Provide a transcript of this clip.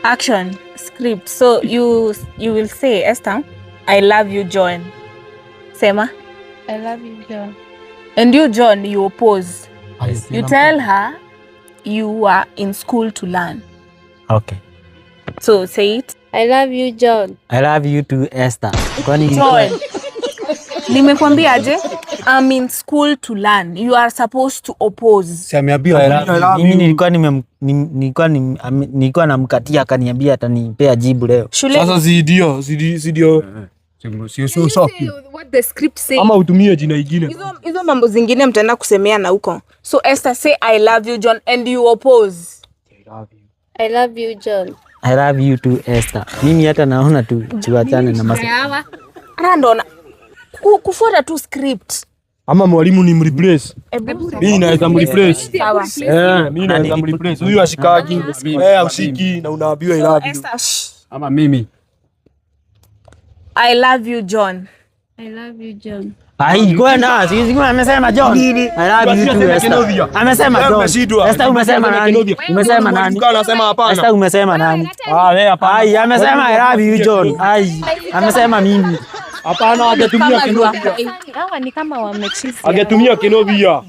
Action script. So you will say, "Esther, I love you, John." Sema. I love you, John. And you, John, you oppose. You tell her you are in school to learn. Okay. So say it. I love you, John. I love you too, Esther. Kwani John. Nimekwambia aje? I'm in school to learn. You are supposed to oppose. Si ameambiwa I love Mimi you. Nilikuwa namkatia, akaniambia atanipea jibu leo. Shule Sasa si ndio, si ndio. Sio sio safi. What the script say. Ama utumie jina ingine. Hizo mambo zingine mtaenda kusemea na huko. So Esther, say "I love you, John," and you oppose. I love you, John. I love you too, Esther. Mimi hata naona tu tuachane na masa. Hata ndo kufuata tu script. Ama mwalimu ni mreplace. Mimi naweza mreplace. Sawa. Eh, mimi naweza mreplace. Huyu ashikaji. Eh, ushiki na unaambiwa "I love you." Esther, shh. Ama mimi. I love you, John. I love you, John. Ai, kwenda, si amesema John. I love you too, Esther. Amesema Wewe John. umeshindwa. Esther, umesema nani? Umesema nani? Anasema hapana. Esther, umesema nani? Ah, wewe hapana. Ai, amesema "I love you, John." Ai, amesema mimi. Hapana, angetumia Kinovia. Hawa ni kama wamechizi. Angetumia Kinovia.